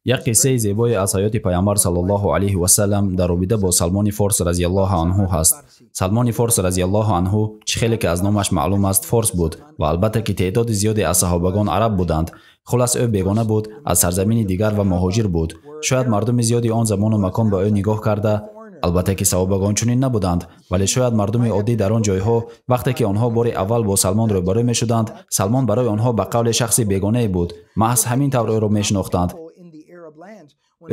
Як қиссаи зебое аз ҳаёти пайғамбар саллаллоҳу алайҳи васаллам дар робита бо Салмони Форс разияллоҳу анҳу ҳаст. Салмони Форс разияллоҳу анҳу чӣ хеле ки аз номаш маълум аст форс буд ва албатта ки теъдоди зиёде аз саҳобагон араб буданд. Хулас ӯ бегона буд, аз сарзамини дигар ва муҳоҷир буд. Шояд мардуми зиёди он замону макон ба ӯ нигоҳ карда, албатта ки саҳобагон чунин набуданд, вале шояд мардуми оддӣ дар он ҷойҳо вақте ки онҳо бори аввал бо Салмон рӯбарӯ мешуданд, Салмон барои онҳо ба қавле шахси бегонае буд. Маҳз ҳамин тавр ӯро мешинохтанд.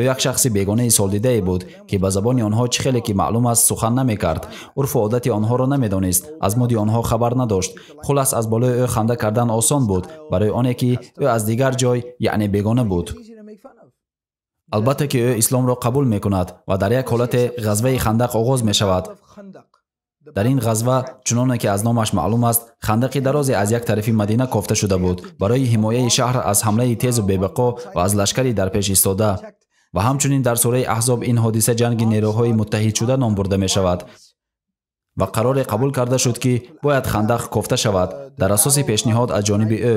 Ӯ як шахси бегонаи солдидае буд, ки ба забони онҳо чӣ хеле ки маълум аст сухан намекард, урфу одати онҳоро намедонист, аз муди онҳо хабар надошт. Хулас аз болои ӯ ханда кардан осон буд, барои оне ки ӯ аз дигар ҷой, яъне бегона буд. Албатта ки ӯ исломро қабул мекунад ва дар як ҳолате ғазваи Хандақ оғоз мешавад. Дар ин ғазва, чуноне ки аз номаш маълум аст, хандақи дарозе аз як тарафи Мадина кофта шуда буд барои ҳимояи шаҳр аз ҳамлаи тезу бебақо ва аз лашкари дар пеш истода. Ва ҳамчунин дар сураи Аҳзоб ин ҳодиса ҷанги нерӯҳои муттаҳидшуда ном бурда мешавад ва қароре қабул карда шуд, ки бояд хандақ кофта шавад дар асоси пешниҳод аз ҷониби ӯ.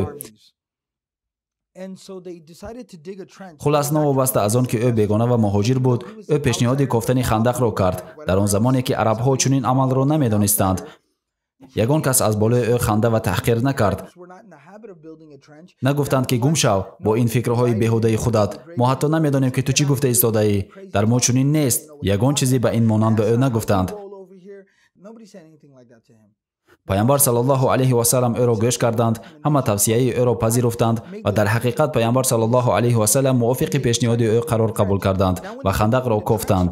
Хулас, новобаста аз он ки ӯ бегона ва муҳоҷир буд, ӯ пешниҳоди кофтани хандақро кард дар он замоне ки арабҳо чунин амалро намедонистанд. Ягон кас аз болои ӯ ханда ва таҳқир накард. Нагуфтанд ки гум шав бо ин фикрҳои беҳудаи худат, мо ҳатто намедонем ки ту чӣ гуфта истодаӣ, дар мо чунин нест. Ягон чизе ба ин монанд ба ӯ нагуфтанд. Пайғамбар саллаллоҳу алайҳи васаллам ӯро гӯш карданд, ҳама тавсияи ӯро пазируфтанд ва дар ҳақиқат пайғамбар саллаллоҳу алайҳи васаллам мувофиқи пешниҳоди ӯ қарор қабул карданд ва хандақро кофтанд.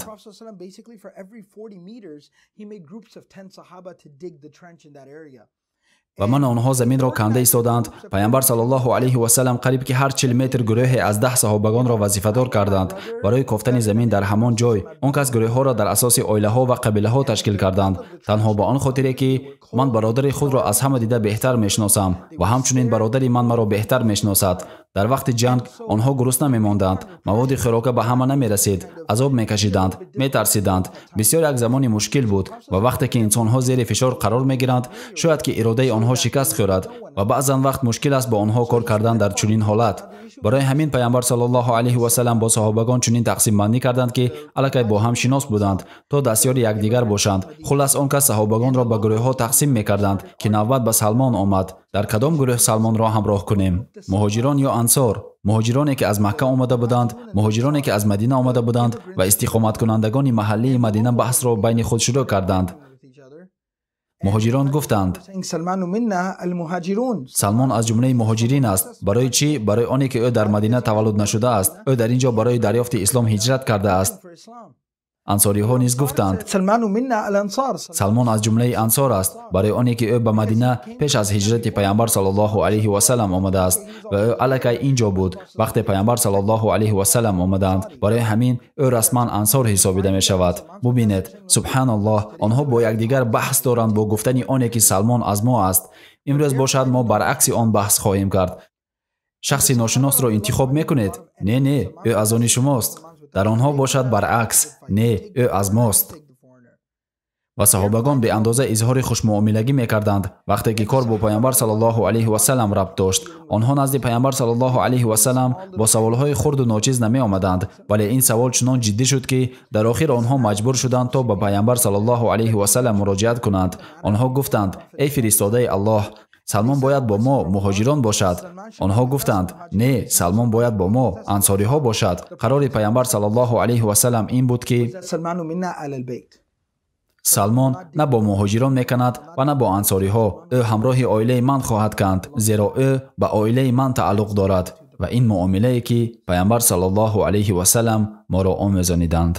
Ва ман онҳо заминро канда истоданд. Пайғамбар саллаллоҳу алайҳи васаллам қариб ки ҳар 40 метр гурӯҳе аз 10 саҳобагонро вазифадор карданд барои кофтани замин дар ҳамон ҷой. Он кас гурӯҳҳоро дар асоси оилаҳо ва қабилаҳо ташкил карданд, танҳо ба он хотире ки ман бародари худро аз ҳама дида беҳтар мешиносам ва ҳамчунин бародари ман маро беҳтар мешиносад. Дар вақти ҷанг онҳо гурусна мемонданд, маводи хӯрока ба ҳама намерасид, азоб мекашиданд, метарсиданд. Бисёр як замони мушкил буд ва вақте ки инсонҳо зери фишор қарор мегиранд, шояд ки иродаи онҳо шикаст хӯрад ва баъзан вақт мушкил аст бо онҳо кор кардан дар чунин ҳолат. Барои ҳамин пайғамбар саллаллоҳу алайҳи васаллам бо саҳобагон чунин тақсимбандӣ карданд, ки аллакай бо ҳам шинос буданд, то дастёри якдигар бошанд. Хулас, он кас саҳобагонро ба гурӯҳҳо тақсим мекарданд, ки навбат ба Салмон омад. Дар кадом гурӯҳ Салмонро ҳамроҳ кунем? Муҳоҷирон ё ансор? Муҳоҷироне ки аз Макка омада буданд, муҳоҷироне ки аз Мадина омада буданд ва истиқоматкунандагони маҳаллии Мадина баҳсро байни худ шурӯъ карданд. Муҳоҷирон гуфтанд: Салмон аз ҷумлаи муҳоҷирин аст. Барои чӣ? Барои оне ки ӯ дар Мадина таваллуд нашудааст. Ӯ дар ин ҷо барои дарёфти ислом ҳиҷрат кардааст. Ансориҳо низ гуфтанд: Салмон аз ҷумлаи ансор аст, барои оне ки ӯ ба Мадина пеш аз ҳиҷрати пайғамбар саллаллоҳу алайҳи васаллам омадааст ва ӯ аллакай ин ҷо буд вақте пайғамбар саллаллоҳу алайҳи васаллам омаданд. Барои ҳамин ӯ расман ансор ҳисобида мешавад. Бубинед, субҳаналлоҳ, онҳо бо якдигар баҳс доранд бо гуфтани оне ки Салмон аз мо аст. Имрӯз бошад мо баръакси он баҳс хоҳем кард. Шахси ношиносро интихоб мекунед? Не, не, ӯ аз они шумост. Дар онҳо бошад баръакс, не, ӯ аз мост. Ва саҳобагон беандоза изҳори хушмуомилагӣ мекарданд вақте ки кор бо пайғамбар саллаллоҳу алайҳи васаллам рабт дошт. Онҳо назди пайғамбар саллаллоҳу алайҳи васаллам бо саволҳои хурду ночиз намеомаданд, вале ин савол чунон ҷиддӣ шуд, ки дар охир онҳо маҷбур шуданд то ба пайғамбар саллаллоҳу алайҳи васаллам муроҷиат кунанд. Онҳо гуфтанд: эй фиристодаи Аллоҳ, Салмон бояд бо мо муҳоҷирон бошад. Онҳо гуфтанд: не, Салмон бояд бо мо ансориҳо бошад. Қарори пайғамбар саллаллоҳу алайҳи васаллам ин буд, ки Салмон на бо муҳоҷирон меканад ва на бо ансориҳо. Ӯ ҳамроҳи оилаи ман хоҳад канд, зеро ӯ ба оилаи ман тааллуқ дорад. Ва ин муомилае ки пайғамбар саллаллоҳу алайҳи васаллам моро омӯзониданд.